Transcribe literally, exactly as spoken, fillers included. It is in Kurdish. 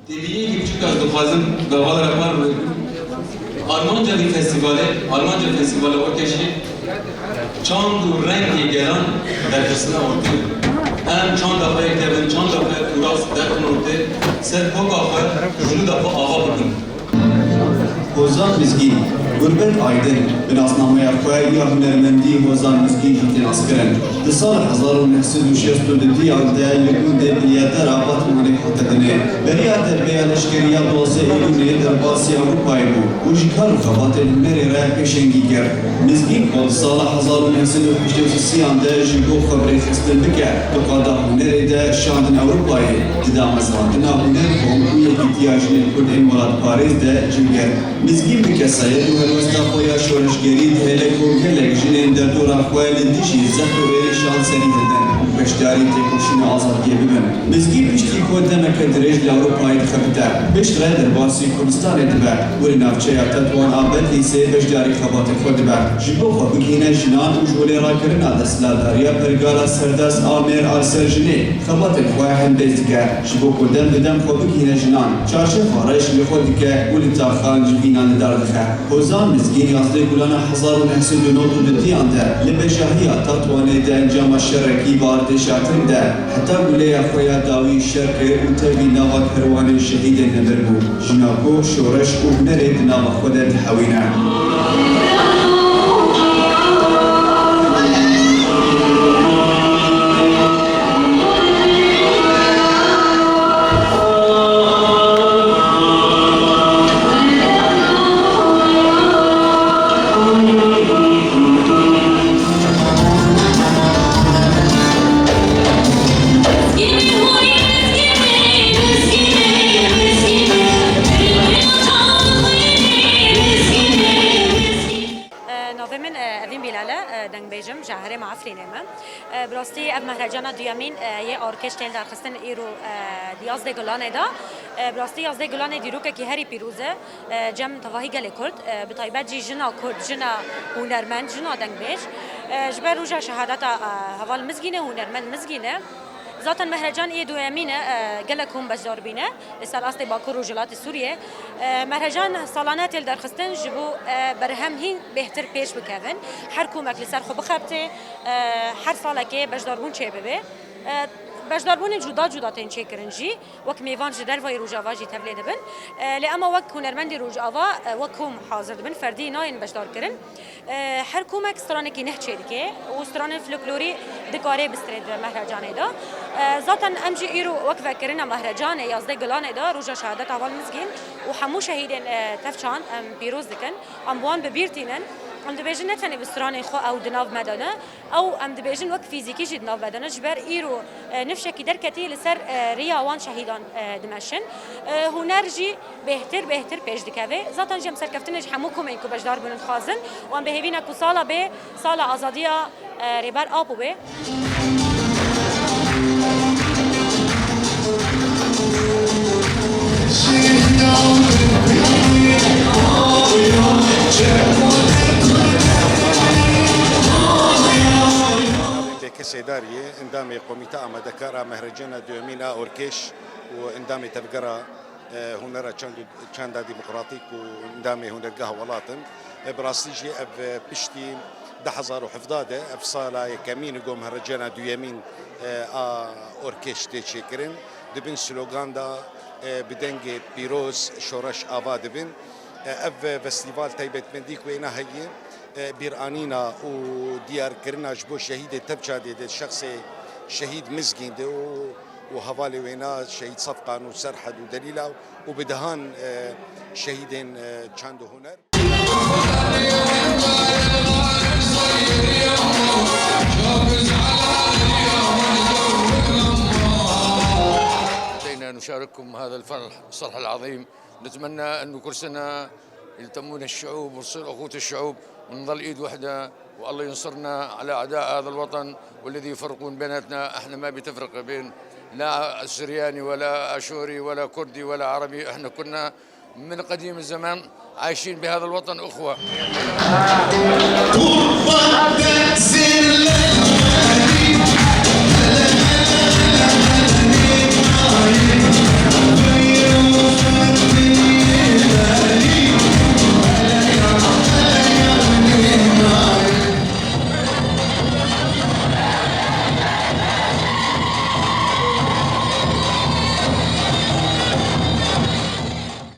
Têbiyê yekî biçûk ez dixwazim gava li re parve bikim. Armanca vî festîvalê, armanca festîvala Orkeşê çand û rengê gelan derxistina ortê. Em çanda xwe yekevin, çanda xwe tûras derxin ortê, ser koka xwe, jinûda xwe ava bikin. Hozan Mizgîn, Gurbet Aydin, bi nasnameya xwe ya hunermendî Hozan Mizgîn jî tê naskirin. Di sala hezar û neh sed û şêst û duduyan de li gundê Bilyedera Batmanê hate dinê. Beriya derbeya leşkerî ya duwazdeh Eylûlê derbasî Ewropayê bû û ji kar û xebatên hunerê re pêşengî kir. Mizgîn ku di sala hezar û neh sed û heştê û sêyan de ji bo xwe bi rêxistin bike, di qada hunerê de şandin Ewropayê, di damezrandina huner kom û yekîtiya jinên kurd ên welatparêz de cih girt. Mizgîn bi kesayet û helwesta xwe ya şoreşgerî dihêle ku gelek jinên derdora xwe li dijî zext û êrîşan serî hildin û beşdarî têkoşîna azadiyê bibin. Mizgîn piştî ku demeke dirêj li Ewropayê dixebite, piştre derbasî Kurdistanê dibe û li navçeya Tetwan a Bedlîsê beşdarî xebatê xwe dibe. Ji bo xwe bigihîne jinan û ji holê rakirina desthilatdariya pergala serdest a mêr a li ser jinê xebatên xwe hembêz dike. Ji bo ku dem bi dem xwe bigihîne jinan, çarşefa reş li xwe dike û li taxan civînan li dar dixe. Hozan Mizgîn yazdeh Gulana hezar û neh sed û nod û duduyan de li bejahiya Tatwanê di encama şerekî bi artêşa Tirk de heta guleya xwe ya dawî şer kir û tevî nava kerwanên şehîdên nemir bû. Jina ku şoreş û hunerê di nava xwe de dihewîne. Navê min, e, Evîn Bîlal e, e, dengbêjim, ji herêma Efrînê me. E, bi rastî ev mehrecana duyemîn, e, yê Orkeş tên derxistin îro, e, di yazdeh Gulanê de. E, bi rastî yazdeh Gulanê dîrokekî herî pîroz e, e, cem tevahî gelê Kurd, e, bi taybet jî jina Kurd, jina hunermend, jina dengbêj. E, ji ber roja şehadeta, e, heval Mizgînê, hunermend Mizgînê. Zaten mehrecan ê duyemîn e, e, gelek kom beşdar bîne li ser astê Bakur û Rojhilatê Sûriyê. E, mehrecan salane tê derxistin ji bo, e, berhem hîn bêhtir pêş bikevin. Her komek li ser xwe bixebitê, e, her salekê beşdarbûn çêbibe. E, beşdarbûnên cuda cuda tên çêkirin jî, wek mêvan ji dervayî Rojava jî tevlê dibin. E, lê ema wek hunermendê Rojava, e, wek kom hazir dibin, ferdî nayên beşdarkirin. E, her komek stranekî neh çêdike û stranên folklorî dikare bistrê di mehrecanê de. E, zaten em jî îro wek vekirina mehrecanê yazdeh Gulanê de roja şehadeta heval Mizgîn û hemû şehîdên, e, tev çand em pîroz dikin. Em bi wan bi bîr tînin. Em dibêjin ne tenê bi stranên xwe ew di nav me de ne. Ew em dibêjin wek fîzîkî jî di nav me de ne. Ji ber îro, e, nifşekî derketî li ser, e, riya wan şehîdan, e, dimeşin. E, huner jî bêhtir, bêhtir pêş dikeve. Zaten jî em serkeftinê ji hemû komên ku beşdar bûn dixwazin û em bi hêvî ne ku sala bê, sala azadiya, e, Rêber Apo bê. Bêke Sêdariyê, endamê Komîta Amadekar a Mehrecena Duyemîn a Orkeş û endamê Tevgera e, hunera çand û, çanda demokratîk û endamê Hunergeha Welat in. E, bi rastî jî ev, e, piştî du hezar û hevdeh de ev sala yekemîn e ku mehrecena duyemîn, e, a Orkeş tê çêkirin. Di bin slogan de, e, bi dengê pîroz şoreş ava dibin. E, ev, e, festîval taybetmendî ku wêna heye, e, bîranîna û diyarkirina ji bo şehîdê tev çadê de şexsê şehîd Mizgîn de û û hevalê wêna şehîd Sefqan û Serhed û Delîla û bi dehan, e, şehîdên, e, çand û huner. أتينا نشارككم هذا الفرح، الصلح العظيم. نتمنى أنه كل سنة يلتمون الشعوب وتصير أخوة الشعوب، ونظل إيد وحدة، والله ينصرنا على أعداء هذا الوطن، والذي يفرقون بيناتنا، احنا ما بتفرق بين لا سرياني ولا آشوري ولا كردي ولا عربي، احنا كنا من قديم الزمان عايشين بهذا الوطن أخوة.